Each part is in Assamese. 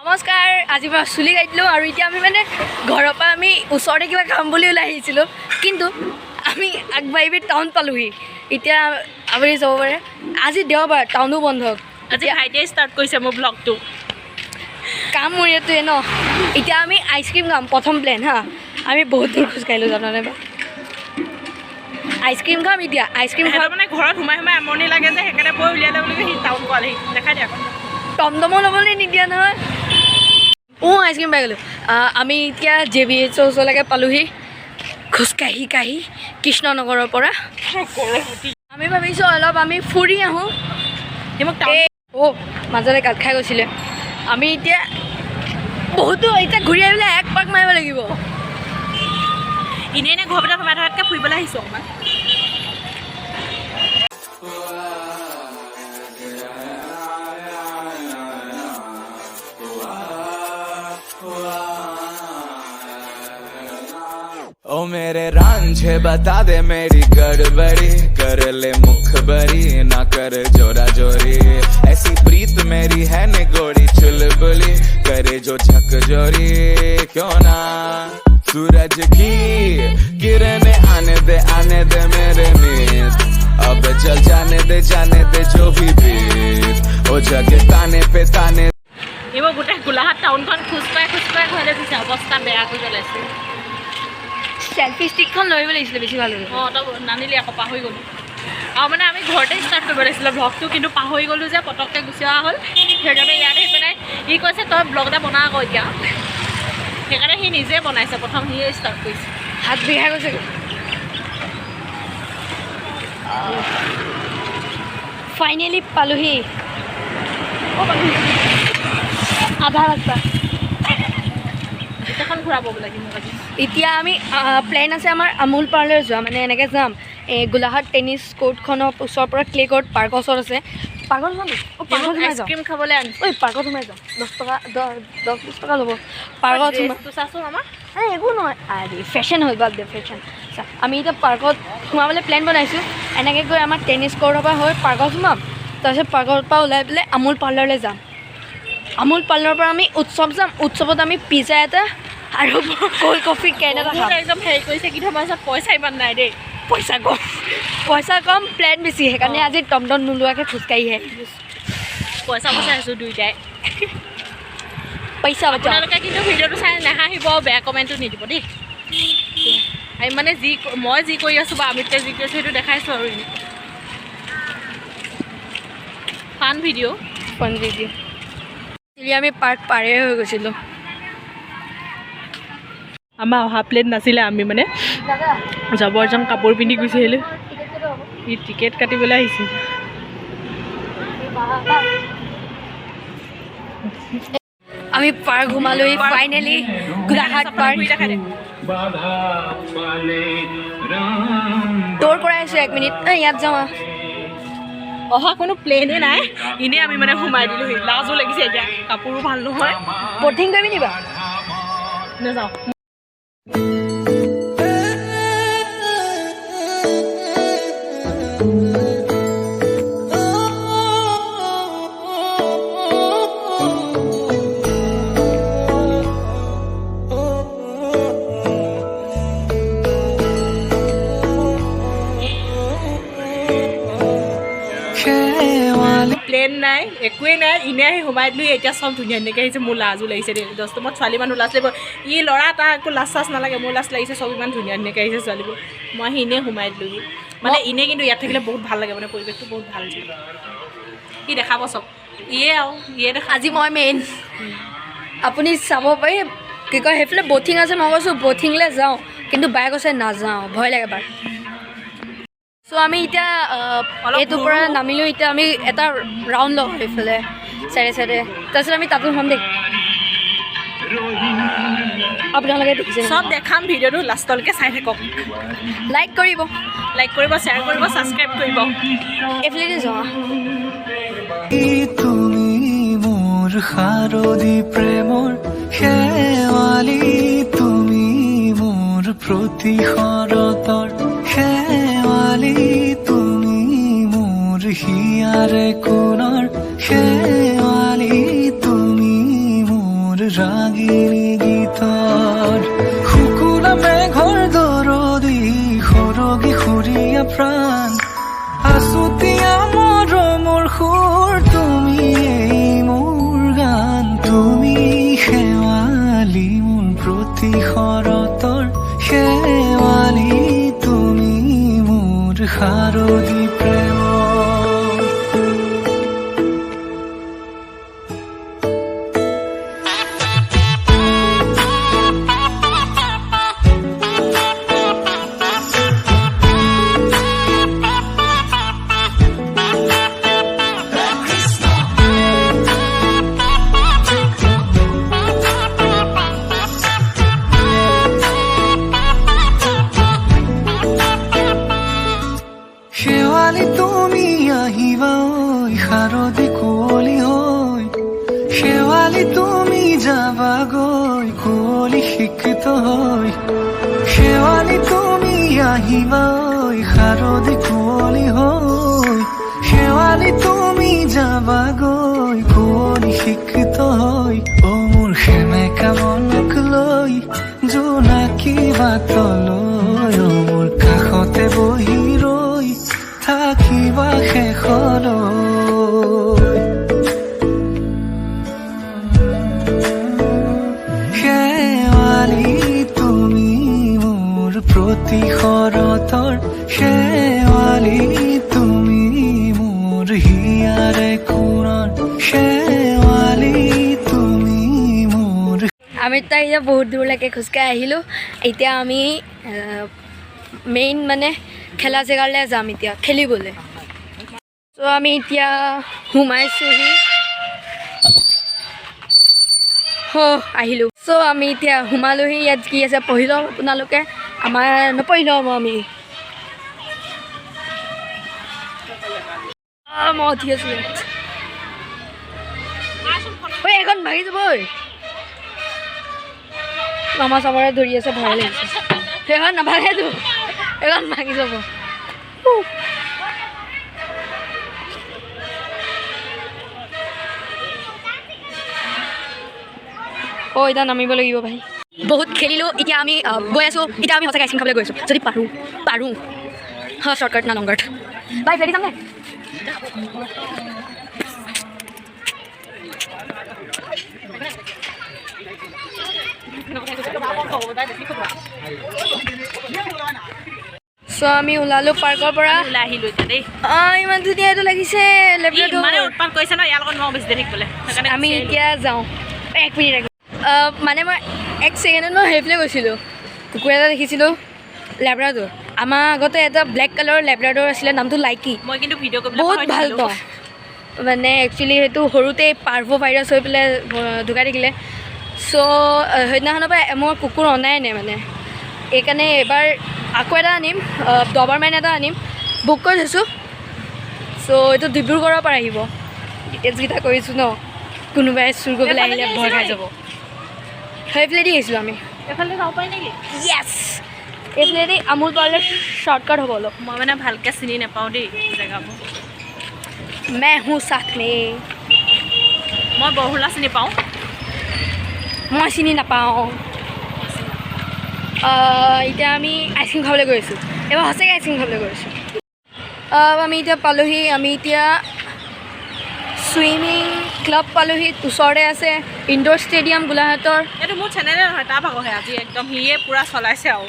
নমস্কাৰ। আজি মই চুলি কাটিলোঁ আৰু এতিয়া আমি মানে ঘৰৰ পৰা আমি ওচৰতে কিবা খাম বুলি ওলাই আহিছিলোঁ, কিন্তু আমি আগবাঢ়ি টাউন পালোহি। এতিয়া আপুনি চাব পাৰে, আজি দেওবাৰ, টাউনো বন্ধ। আজি ভাইটিয়ে ষ্টাৰ্ট কৰিছে মোৰ ব্লগটো। কাম মোৰ এইটোৱে ন। এতিয়া আমি আইচক্ৰীম খাম, প্ৰথম প্লেন। হা, আমি বহুত দূৰ খোজকাঢ়িলোঁ, জানানে বা? আইচক্ৰীম খাম এতিয়া, আইচক্ৰীম খাম। সিহঁতৰ মানে ঘৰত সোমাই সোমাই আমনি লাগে যে, সেইকাৰণে বৈ উলিয়ালে বুলি সি টাউন পোৱালেহি। দেখাই দিয়া আকৌ। টমটমো ল'বলৈ নিদিয়া নহয়। অঁ, আইচক্ৰীম পাই গ'লোঁ। আমি এতিয়া জে বি এইচৰ ওচৰলৈকে পালোহি, খোজকাঢ়ি কাঢ়ি কৃষ্ণনগৰৰ পৰা। আমি ভাবিছোঁ অলপ আমি ফুৰি আহোঁ। সি মোক টাউন এই অ' মাজতে কাট খাই গৈছিলে। আমি এতিয়া বহুতো এতিয়া ঘূৰি আহিবলৈ এক পাক মাৰিব লাগিব। এনেই এনেই ঘৰৰ ভিতৰত সোমাই থকাতকৈ ফুৰিবলৈ আহিছোঁ অকণমান। ओ मेरे रांझे, बता दे मेरी गड़बड़ी, कर ले मुखबरी, ना कर जोरा जोरी। ऐसी प्रीत मेरी है निगोड़ी चुलबुली, करे जो झक जोरी। क्यों ना सूरज की किरणें आने दे, आने दे मेरे मीत, अब चल जाने दे, जाने दे जो भी बीत, ओ जगे ताने पे ताने। এইবোৰ গোটেই গোলাঘাট টাউনখন খোজকাঢ়ি খোজকাঢ়ি ঘৰলৈ গৈছে, অৱস্থা বেয়া কৰি পেলাইছে। চেল্ফি ষ্টিকখন লৈ আহিব লাগিছিলে, বেছি ভাল হ'ব। অঁ, তই নানিলি আকৌ, পাহৰি গ'লোঁ। আৰু মানে আমি ঘৰতে ষ্টাৰ্ট কৰিব লাগিছিলে ব্লগটো, কিন্তু পাহৰি গ'লোঁ যে, পটককৈ গুচি অহা হ'ল। সেইকাৰণে ইয়াত আহি পেলাই সি কৈছে, তই ব্লগ এটা বনা আকৌ এতিয়া। সেইকাৰণে সি নিজে বনাইছে, প্ৰথম সিয়ে ষ্টাৰ্ট কৰিছে। হাত বিষাই গৈছে। ফাইনেলি পালোহি। অ' পালোহি। আধা ৰাস্তা। গোটেইখন ঘূৰাব বোলে মোক আজি। এতিয়া আমি প্লেন আছে আমাৰ আমুল পাৰ্লাৰ যোৱা, মানে এনেকৈ যাম। এই গোলাঘাট টেনিছ কোৰ্টখনৰ ওচৰৰ পৰা ক্লে কোৰ্ট পাৰ্কৰ ওচৰত আছে। পাৰ্কত সোমাম। অ', পাৰ্কত সোমাই যাওঁ। আইচক্ৰীম খাবলৈ আনিছে। ঐ, পাৰ্কত সোমাই যাওঁ। 10 টকা, 10-20 টকা ল'ব। পাৰ্কত সোমাই ড্ৰেছটো চাচোন আমাৰ। এই একো নহয়, আৰে ফেশ্বন হৈ বাদ দে ফেশ্বন। চা, আমি এতিয়া পাৰ্কত সোমাবলৈ প্লেন বনাইছোঁ। এনেকৈ গৈ আমাৰ টেনিছ কোৰ্টৰ পৰা হৈ পাৰ্কত সোমাম, তাৰপিছত পাৰ্কৰ পৰা ওলাই পেলাই আমুল পাৰ্লাৰলৈ যাম। আমুল পাৰ্লাৰৰ পৰা আমি উৎসৱ যাম। উৎসৱত আমি পিজ্জা এটা আৰু ক'ল্ড কফি কেন এটা বহুত খাম। একদম হেৰি কৰিছে, কিন্তু আমাৰ ওচৰত পইচা ইমান নাই দেই। পইচা কম, পইচা কম, প্লেন বেছি। সেইকাৰণে আজি টমটম নোলোৱাকৈ খোজকাঢ়িহে আহিছোঁ। পইচা বচাই আছোঁ দুইটাই। পইচা বচাও। আপোনালোকে কিন্তু ভিডিঅ'টো চাই নাহাঁহিব, বেয়া কমেণ্টো নিদিব দেই। আমি মানে যি মই যি কৰি আছোঁ বা অমিতে যি কৰি আছোঁ, সেইটো দেখাইছোঁ আৰু এনেই ফান ভিডিঅ'। ফান ভিডিঅ'। আমি পাৰ্ক পাৰে হৈ গৈছিলোঁ। আমাৰ অহা প্লেন নাছিলে, আমি মানে জবৰজং কাপোৰ পিন্ধি গুচি আহিলোঁ। ই টিকেট কাটিবলৈ আহিছিল। আমি পাৰ্ক সোমালোহি ফাইনেলি, গোলাঘাট পাৰ্ক। দেখাই দে। দৌৰ কৰাই আছোঁ, এক মিনিট। এই ইয়াত যাওঁ আহ। অহা কোনো প্লেনেই নাই, এনেই আমি মানে সোমাই দিলোহি। লাজো লাগিছে এতিয়া, কাপোৰো ভাল নহয়। বটিং কৰিবি নি বাৰু? নাযাওঁ। প্লেন নাই, একোৱেই নাই, এনেই আহি সোমাই দিলোঁ। এতিয়া চব ধুনীয়া ধুনীয়াকৈ আহিছে। মোৰ লাজো লাগিছে দেই। দহটামত ছোৱালী মানুহ লাজ লাগিব, ই ল'ৰা তাৰ একো লাজ চাজ নালাগে। মোৰ লাজ লাগিছে, চব ইমান ধুনীয়া ধুনীয়াকৈ আহিছে ছোৱালীবোৰ, মই আহি এনেই সোমাই দিলোঁহি। মানে এনেই, কিন্তু ইয়াত থাকিলে বহুত ভাল লাগে, মানে পৰিৱেশটো বহুত ভাল যে। সি দেখাব চব, ইয়ে আৰু ইয়ে দেখা। আজি মই মেইন, আপুনি চাব পাৰি। কি কয়, সেইফালে বটিং আছে। মই কৈছোঁ বটিংলৈ যাওঁ, কিন্তু বায়ে কৈছে নাযাওঁ, ভয় লাগে বাৰ। চ' আমি এতিয়া অলপ এইটোৰ পৰা ঘূৰো। নামিলোঁ। এতিয়া আমি এটা ৰাউণ্ড লওঁ সেইফালে চাইডে চাইডে, তাৰপিছত আমি তাতো সোমাম দেই। আপোনালোকে দেখিছে। চব দেখাম, ভিডিঅ'টো লাষ্টলৈকে চাই থাকক। লাইক কৰিব। লাইক কৰিব, শ্বেয়াৰ কৰিব, ছাবস্ক্ৰাইব কৰিব। এইফালেদি যাওঁ। তুমি মোৰ শাৰদী প্ৰেমৰ শেৱালি, তুমি মোৰ প্ৰতি শৰতৰ শেৱালি, তুমি মোৰ হিয়াৰে কোণৰ শেৱালি, তুমি মোৰ ৰাগিনী গীতৰ শুকুলা মেঘৰ দৰদি সৰগী সুৰীয়া প্ৰাণ আছুতীয়া মৰমৰ সুৰ তুমি এই মোৰ গান তুমি শেৱালি মোৰ প্ৰতি শৰতৰ শেৱালি তুমি মোৰ শাৰদী প্ৰেমৰ। শেৱালি তুমি আহিবা ঐ শাৰদী কুঁৱলী হৈ শেৱালি তুমি যাবা গৈ কুঁৱলী সিক্ত হৈ শেৱালি তুমি আহিবা ঐ শাৰদী কুঁৱলী হৈ শেৱালি তুমি যাবা গৈ কুঁৱলী সিক্ত হৈ অ মোৰ সেমেকা মনক লৈ জোনাকী বাটলৈ অ মোৰ কাষতে বহি ৰৈ থাকিবা শেষলৈ। শেৱালি তুমি মোৰ প্ৰতি শৰতৰ শেৱালি তুমি মোৰ হিয়াৰে কোণৰ শেৱালি তুমি মোৰ। আমি তাই এতিয়া বহুত দূৰলৈকে খোজকাঢ়ি আহিলোঁ। এতিয়া আমি মেইন মানে খেলা জেগালৈ যাম এতিয়া খেলিবলৈ। চ' আমি এতিয়া সোমাইছোঁহি, আহিলোঁ। চ' আমি এতিয়া সোমালোহি। ইয়াত কি আছে পঢ়ি লওক আপোনালোকে, আমাৰ নপঢ়ি লওঁ আমি। মই উঠি আছোঁ। ঐ এখন ভাগি যাব ঐ। মামা চবৰে ধৰি আছে, ভয় লাগিছে। সেইখন নাভাগেতো, সেইখন ভাগি যাব। অ' এতিয়া নামিব লাগিব ভাই। বহুত খেলিলোঁ, এতিয়া আমি গৈ আছোঁ। এতিয়া আমি সঁচাকৈ আইচক্ৰীম খাবলৈ গৈ আছোঁ, যদি পাৰোঁ পাৰোঁ। হয়, শ্বৰ্টকাট না লং কাট? বাই ফ্লাইট যাম নে? চ' আমি ওলালোঁ পাৰ্কৰ পৰা, ওলাই আহিলোঁ এতিয়া দেই। অঁ, ইমান ধুনীয়া এইটো লাগিছে। ইমানে উৎপাত কৰিছে ন, ইয়াৰ লগত নোৱাৰোঁ বেছি দেৰি থাকিবলৈ, সেইকাৰণে আমি এতিয়া যাওঁ। এক মিনিট, এক মানে মই এক ছেকেণ্ডত মই সেইফালে গৈছিলোঁ, কুকুৰ এটা দেখিছিলোঁ, লেব্ৰাডৰ। আমাৰ আগতে এটা ব্লেক কালাৰৰ লেব্ৰাডৰ আছিলে, নামটো লাইকি। মই কিন্তু ভিডিঅ' কৰিবলৈ বহুত ভাল পাওঁ। মানে একচুৱেলি সেইটো সৰুতেই পাৰ্ভ ভাইৰাছ হৈ পেলাই ঢুকাই থাকিলে। চ' সেইদিনাখনৰ পৰা মই কুকুৰ অনাই নাই মানে, এইকাৰণে এইবাৰ আকৌ এটা আনিম, ডবাৰমেন এটা আনিম, বুক কৰি থৈছোঁ। চ' এইটো ডিব্ৰুগড়ৰ পৰা আহিব। ডিটেইলছকেইটা কৰিছোঁ ন, কোনোবাই চুৰ কৰিবলৈ আহিলে ভয় খাই যাব। সেইফালেদি আহিছিলোঁ আমি। এইফালে যাব পাৰি নেকি? য়েছ, এইফালেদি আমুল পাৰ্লাৰ শ্বৰ্টকাট হ'ব অলপ। মই মানে ভালকৈ চিনি নাপাওঁ দেই জেগাবোৰ। মে হুঁ সাথ মে। মই বৰহোলা চিনি পাওঁ। মই চিনি নাপাওঁ। এতিয়া আমি আইচক্ৰীম খাবলৈ গৈ আছোঁ। এইবাৰ সঁচাকৈ আইচক্ৰীম খাবলৈ গৈ আছোঁ। আমি এতিয়া পালোহি, আমি এতিয়া চুইমিং ক্লাব পালোহি, ওচৰতে আছে ইনড'ৰ ষ্টেডিয়াম গোলাঘাটৰ। এইটো মোৰ চেনেলে নহয়, তাৰ ভাগৰহে। আজি একদম সিয়ে পূৰা চলাইছে আৰু।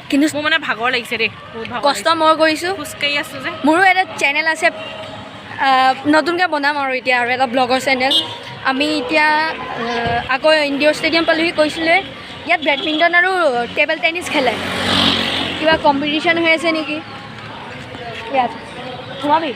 কিন্তু মোৰ মানে ভাগৰ লাগিছে দেই, বহুত ভাগৰ। কষ্ট মই কৰিছোঁ, খোজকাঢ়ি আছোঁ যে। মোৰো এটা চেনেল আছে, নতুনকৈ বনাম আৰু এতিয়া আৰু এটা ব্লগৰ চেনেল। আমি এতিয়া আকৌ ইনড'ৰ ষ্টেডিয়াম পালোহি, কৈছিলে ইয়াত বেডমিণ্টন আৰু টেবল টেনিছ খেলে, কিবা কম্পিটিশ্যন হৈ আছে নেকি ইয়াত। সোমাবি?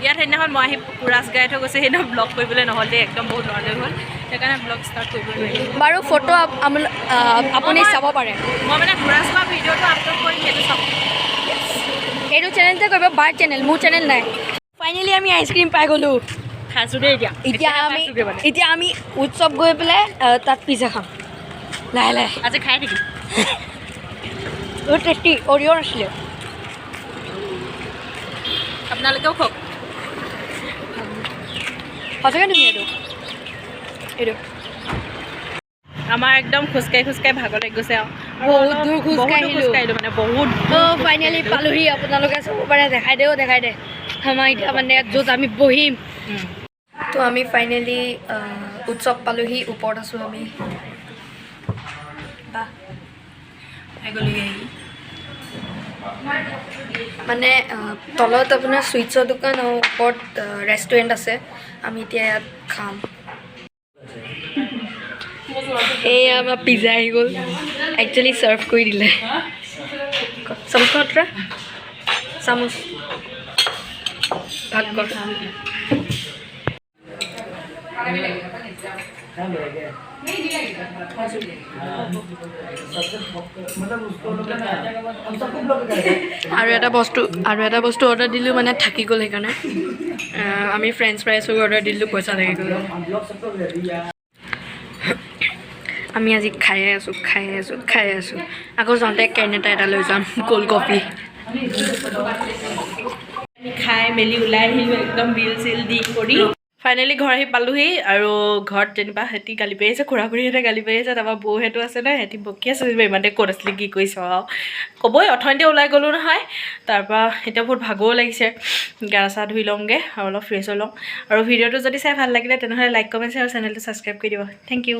ইয়াত সেইদিনাখন মই আহি কোৰাছ গাই থৈ গৈছে, সেইদিনা ব্লগ কৰিবলৈ নহ'ল দেই, একদম বহুত লৰালৰি হ'ল, সেইকাৰণে ব্লগ ষ্টাৰ্ট কৰিব নোৱাৰিলোঁ। বাৰু ফটো আপুনি চাব পাৰে। মই মানে কোৰাছ গোৱা ভিডিঅ'টো আপলোড কৰিম, সেইটো চাব। এইটো চেনেলতে কৰিব, বাৰ চেনেল, মোৰ চেনেল নাই। ফাইনেলি আমি আইচক্ৰীম পাই গ'লোঁ। খাইছোঁ দেই এতিয়া। এতিয়া আমি এতিয়া আমি উৎসৱ গৈ পেলাই তাত পিজ্জা খাম লাহে লাহে। আজি খাই থাকিম। বহুত টেষ্টি, অৰিঅ'ৰ আছিলে। আপোনালোকেও খাওক। সঁচাকৈ ধুনীয়া এইটো। এইটো। আমাৰ একদম খোজকাঢ়ি খোজকাঢ়ি ভাগৰ লাগি গৈছে আৰু। আৰু বহুত অলপ দূৰ খোজকাঢ়িলোঁ। বহুত দূৰ খোজকাঢ়িলোঁ মানে, বহুত দূৰ। অঁ, ফাইনেলি পালোহি। আপোনালোকে চাব পাৰে, দেখাই দেও, দেখাই দে। আমাৰ এতিয়া মানে য'ত আমি বহিম। তো আমি ফাইনেলি উৎসৱ পালোহি, ওপৰত আছোঁ আমি। বাহ। পাই গ'লোহি আহি। মানে তলত আপোনাৰ চুইটছৰ দোকান আৰু ওপৰত ৰেষ্টুৰেণ্ট আছে। আমি এতিয়া ইয়াত খাম। এয়া আমাৰ পিজ্জা আহি গ'ল। একচুৱেলি ছাৰ্ভ কৰি দিলে। চামুচখন আঁতৰা, চামুচ ভাগ কৰ। আৰু এটা বস্তু অৰ্ডাৰ দিলোঁ, মানে থাকি গ'ল। সেইকাৰণে আমি ফ্ৰেঞ্চ ফ্ৰাইছো অৰ্ডাৰ দিলোঁ, পইচা থাকি গ'ল। আমি আজি খায়ে আছোঁ, খায়ে আছোঁ, খায়ে আছোঁ। আকৌ যাওঁতে কেন এটা এটা লৈ যাম, ক'ল্ড কফি। আমি খাই মেলি ওলাই আহিলোঁ, একদম বিল চিল দি কৰি ফাইনেলি ঘৰ আহি পালোহি। আৰু ঘৰত যেনিবা সিহঁতি গালি পাৰি আছে, খুৰা খুৰীহঁতে গালি পাৰি আছে, তাৰপৰা বৌহঁতো আছে ন, সিহঁতি বকি আছে যেনিবা, ইমানতে ক'ত আছিলি, কি কৰিছ আৰু ক'বই। অথনিতে ওলাই গ'লোঁ নহয়। তাৰপৰা এতিয়া বহুত ভাগৰো লাগিছে, গা চা ধুই লওঁগৈ আৰু অলপ ফ্ৰেছ হৈ লওঁ। আৰু ভিডিঅ'টো যদি চাই ভাল লাগিলে, তেনেহ'লে লাইক, কমেণ্ট, শ্বেয়াৰ আৰু চেনেলটো ছাবস্ক্ৰাইব কৰি দিব। Thank U.